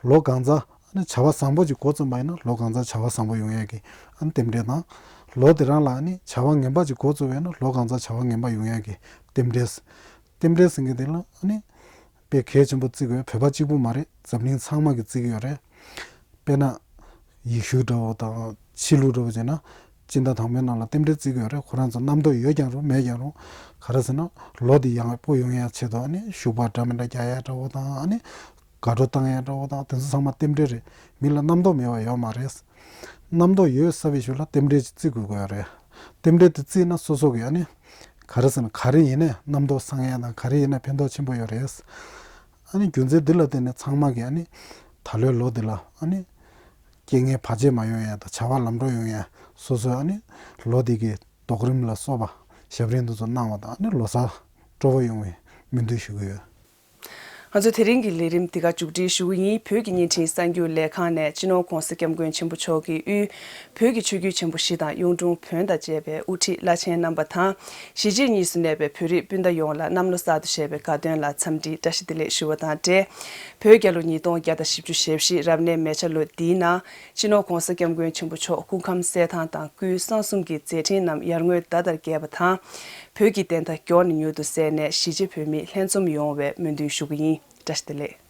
ལོ་གང་ཚང་ནི་བྱ་བ་བཟང་པོ་ཅིག་འགོ་བརྩམས་པ་ཡིན་ན་ལོ་གང་ཚང་བྱ་བ་བཟང་པོ་ཡོང་ཡ་གི་ཨ་ནི་རྟེན་འབྲེལ་དང་། ལོ་དེ་རང་ལ་ནི་བྱ་བ་ངན་པ་ཅིག་འགོ་བཙུགས་པ་ཡིན་ན་ལོ་གང་ཚང་བྱ་བ་ངན་པ་ཡོང་ཡ་གི་རྟེན་འབྲེལ། རྟེན་འབྲེལ་ཟེར་མཁན་དེ་ལ་ཨ་ནི་དཔེ་གལ་ཆེན་པོ་བརྩི་དགོས། བོད་པ་གཅིག་པུ་མ་རེད། འཛམ་གླིང་ཚང་མ་གིས་བརྩི་གི་ཡོད་རེད། དཔེར་ན་ཡེ་ཤུ་འདྲ་བོ་དང་ཕྱི་ལུགས་འདྲ་བོ་བྱས་ན། སྤྱི་ཟླ་དང་པོའི་ནང་ལ་རྟེན་འབྲེལ་བརྩི་གི་ཡོད་རེད། ཁོ་རང་ཚོ་རྣམ་རྟོག་ཡོད་ཀྱང་རུང་མེད་ཀྱང་རུང་། ག་རེ་ཟེར་ན་ལོ་འདི་ཡག་པོ་ཡོང་ཡ་ཆེད་དུ་ཨ་ནི་ཤུག་པ་འདྲ་མི་འདྲ་རྒྱག་ཡ་འདྲ་བོ་དང་། ཨ་ནི་དགའ་སྤྲོ་བཏང་ཡ་འདྲ་བོ་དང་། དེ་ཚོ་ཚང་མ་རྟེན་འབྲེལ་རེད། མི་ལ་རྣམ་རྟོག་མེད་པ་ཡོད་མ་རེད། རྣམ་རྟོག་ཡོད་ས་བའི་ཤུལ་ལ་རྟེན་འབྲེལ་ཅིག་བརྩི་དགོས་ཀྱི་ཡོད་རེད། རྟེན་འབྲེལ་དེ་བརྩིས་ན་སོ་སོ་གི་ཨ་ནི་ག་རེ་ཟེར་ན་ག་རེ་ཡིན་ནའི་རྣམ་རྟོག་སངས་ཡ་དང་། ག་རེ་ཡིན་ན་ཕན་ཐོགས་ཆེན་པོ་ཡོད་རེད། ཨ་ནི་རྒྱུ་མཚན་འདི་ལ་བརྟེན་ནས་ཚང་མ་གིས་ཨ་ནི་ད་ལོའི་ལོ་འདི་ལ་ཨ་ནི་རྐྱེན་ངན་བར་ཆད་མ་ཡོང་ཡ་དང་། བྱ་བ་ལམ་འགྲོ་ཡོང་ཡ། སོ་སོའི་ཨ་ནི་ལོ་འདི་གི་རྡོག་རིམ་ལ་སོགས་པ་ཞབས་རིམ་དེ་ཚོ་གནང་བ་དང་། ཨ་ནི་ལོ་གསར་སྤྲོ་བོ་ཡོང་བའི་སྨོན་འདུན་ཞུ་གི་ཡོད། ང་ཚོ་དེ་རིང་གི་ལས་རིམ་འདི་ག་མཇུག་སྒྲིལ་ཞུ་གི་ཡིན། བོད་ཀྱི་བརྙན་འཕྲིན་གསར་འགྱུར་ལས་ཁང་ནས་སྤྱི་ནོར་༧གོང་ས་༧སྐྱབས་མགོན་ཆེན་པོ་མཆོག་གི་དབུས་བོད་ཀྱི་ཆོས་བརྒྱུད་ཆེན་པོ་བཞི་དང་གཡུང་དྲུང་བོན་དང་བཅས་པའི་དབུ་ཁྲིད་བླ་ཆེན་རྣམ་པ་དང་། གཞིས་བྱེས་གཉིས་སུ་གནས་པའི་བོད་རིགས་སྤུན་ཟླ་ཡོངས་ལ་གནམ་ལོ་གསར་དུ་བཞད་པའི་དགའ་སྟོན་ལ་འཚམས་འདྲིའི་བཀྲ་ཤིས་བདེ་ལེགས་ཞུ་བ་དང་འབྲེལ། བོད་རྒྱལ་ལོ་ཉིས་སྟོང་བརྒྱ་དང་བཞི་བཅུ་ཞེ་བཞི་རབ་གནས་མེ་བྱ་ལོ་འདིའི་ནང་། སྤྱི་ནོར་༧གོང་ས་༧སྐྱབས་མགོན་ཆེན་པོ་མཆོག་སྐུ་ཁམས་གསལ་ཐང་དང་སྐུའི་གསང་གསུམ་གྱི་མཛད་འཕྲིན་རྣམས་ཡར་ངོའི་ཟླ་ལྟར་རྒྱས་པ་དང་། བོད་ཀྱི་བདེན་མཐའ་མགྱོགས་ནས་མྱུར་དུ་གསལ་ནས་གཞིས་བྱེས་བོད་མི་ལྷན་འཛོམས་ཡོང་བའི་སྨོན་འདུན་ཞུ་གི་ཡིན། བཀྲ་ཤིས་བདེ་ལེགས།